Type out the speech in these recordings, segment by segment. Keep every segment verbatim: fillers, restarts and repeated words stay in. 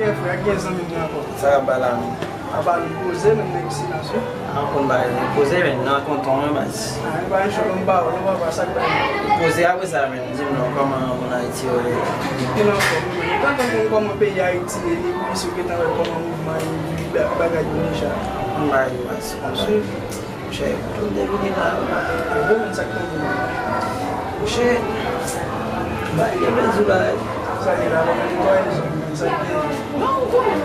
Frè, gen zanmi m nan ankò. Sa k ap bay la menm? Apa nou poze menm nèg silans wi. A, konn bagay nou poze menm nan kontan wi baz. A, e pa yon chòk m ba ou non papa, sa k bay nou? Poze apre sa menm, di m non, kòman moun Ayiti yo ye? Gen anfòm wi, menm. Ou gentan konn kòman peyi Ayiti ye, epi si w gentan wè kòman mouvman yo, ba- bagay yo deja. Konn bagay yo baz, konn bagay. Monchè, kote m te vini la, papa? E vre menm, sa k tonbe. Monchè, bagay gen vle di w la, wi. Sa gen la, papa, netwaye zòn, menm sa k gen. Non, ou konnen.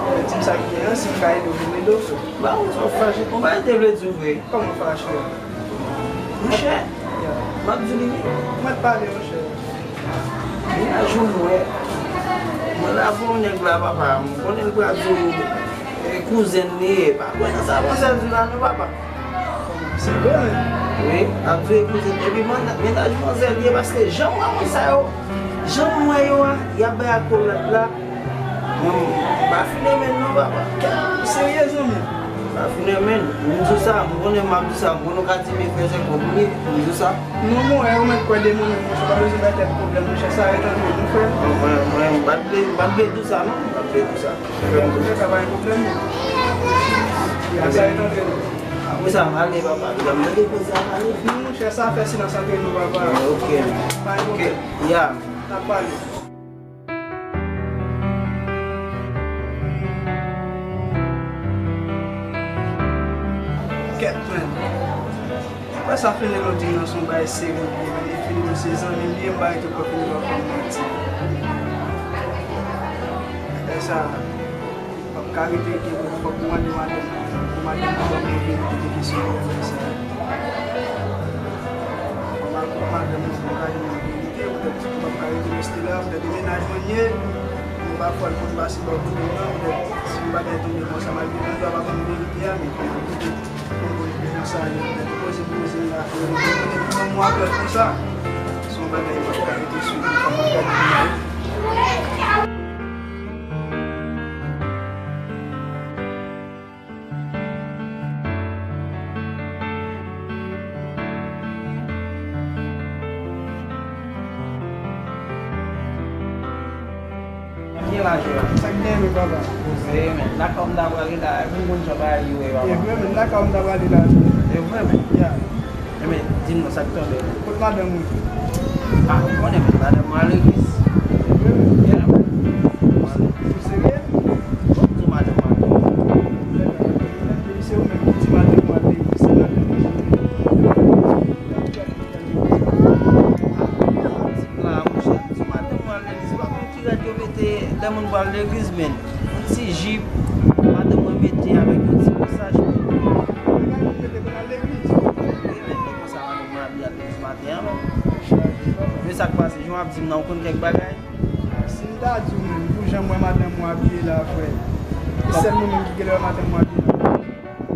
Men di m sa k gen an, si m ka ede w, m ede w, frè. Ba ou sa w fache, konn bagay te vle di w vre. Kòman fache? Monchè, m ap di w li wi. Mwen t pale, monchè. Mennaj ou m wè. Mwen la pou yon nèg la, papa. M konnen l pral di w, e, kouzen li ye. Pa kwè nan sa manzè di la non, papa. Se vre menm? Wi, l ap di w e kouzen. Epi mennaj manzè li ye, paske jan m wè moun sa yo, jan m wè yo a, y ap bay akolad la. Mwen, m pa fin renmen l non, papa. Ou serye, zanmi? M pa fin renmen l. M di w sa, m konnen m ap di w sa, m konnen w ka di m e fè zèk, m di w sa. Non, mwen, ou mèt kwè de mwen menm, monchè, pa bezwen bay tèt pwoblèm, monchè, sa ret antre nou, frè. Mwen, mwen, m pa t vle, m pa t vle di w sa, non, m pa t vle di w sa. Antouka, pa gen pwoblèm, non. Ya, sa ret antre nou. Apre sa, m ale, papa, m mande koze a, m ale. Non, monchè, sa fè silans antre nou, papa. Ok. Pa gen pwoblèm. Ok, ya. N ap pale. Kèt, menn. Wè sa Fenelon di m nan se yon bagay serye, menn. E Fenelon se zanmi m li ye, m pa rete kwè Fenelon ap ban m manti. Bagay sa, m p ap ka rete, fòk mwen mande madanm mwen, pou madanm mwen ban mwen verite de kesyon yo fè sa. Fò m al kote madanm mwen pou m ka di mwen verite, poutèt m p ap ka rete reste la, poutèt e mennaj mwen ye, mwen pa fwa l konn pase bò kote m nan, poutèt si yon bagay tonbe konsa, malgre mwen dwa pa ban m verite a, men kòman kote m konn konnen jan sa ye, poutèt poze poze m la, frè, mwen konnen pou yon mwa pèt konsa, se yon bagay m p ap ka rete sou li, fò m al gade pou mwen. Byen lajè a. Sa k gen menm, papa? Poze, men. Lakay w m ta prale la, vin konn jan bagay yo ye, papa. E vre, men. Lakay w m ta prale la. E vre, men. Ya. Enben, di m non, sa k tonbe? Kot madanm ou? A, ou konnen, men, madanm mwen al legliz. E vre, men. Ya, men. Ou serye? Bon, di madanm mwen al legliz. Se ou menm ki di madanm mwen al legliz, se madanm mwen. A, ou di m la, monchè, di madanm mwen al legliz, ou pa konn ki rèd yo mete lè moun pral legliz, men. Yon ti jip, madanm mwen mete avèk yon ti kòsaj, men. Bagay moun mete pou n al legliz. Wi, men, men konsa madanm mwen abiye al legliz maten an, men. Men sa k pase, jan w ap di m nan, ou konn kèk bagay? Si m ta di w menm, pou jan m wè madanm mwen abiye la, frè, e sèl mwen menm ki genlè wè madanm mwen abiye la.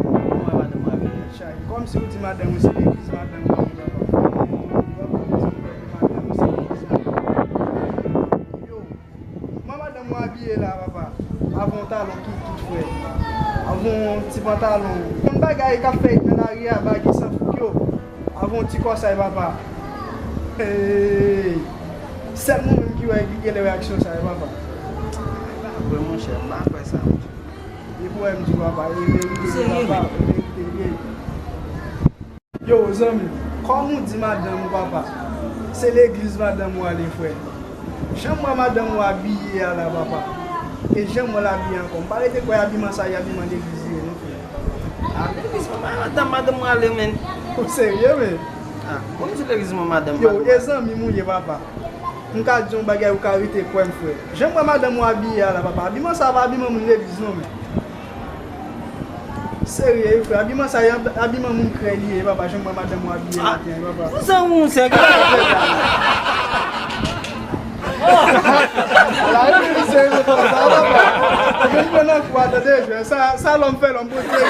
Ou wè madanm mwen abiye la? Chay, kòmsi ou di madanm ou se legliz madanm ou ye, papa. Ou wè kòmsi ou di madanm ou se legliz madanm ou ye. Yo, kòman madanm mwen abiye la, papa? Avè yon talon kikit, frè. Avè yon ti pantalon. Konn bagay k ap fèt nan lari a, bagay ki san fouk yo. Avè yon ti kòsay, papa. Hey! Sèl mwen menm ki wè, ki genlè wè aksyon sa yo, papa. Vre, monchè, m pa kwè sa, monchè. Depi w wè m di w, papa, e verite li ye, papa, e verite li ye. Yo, zanmi, kòm ou di madanm ou, papa, se legliz madanm ou ale, frè. Jan m wè madanm ou abiye a la, papa, e jan m wè l abiye ankò, m pa rete kwè abiman sa e abiman legliz li ye, non, frè. A, legliz mwen, madanm, madanm mwen ale, men. Ou serye, men? A, bon, se legliz mwen, madanm, yo, madanm. E zanmi m ou ye, papa. M ka di yon bagay, ou ka rete kwè m, frè. Jan m wè madanm ou abiye a la, papa, abiman sa pa abiman moun legliz, non, men. Serye, frè, abiman sa, e ab-, abiman moun krèy li ye, papa, jan m wè madanm ou abiye maten an, papa. Pou zanmi w, sè, ki bagay frè sa? La, e vin serye konsa, papa. Vin pran nan kou a, tande, frè. Sa, sa lòm fè lòm, poze.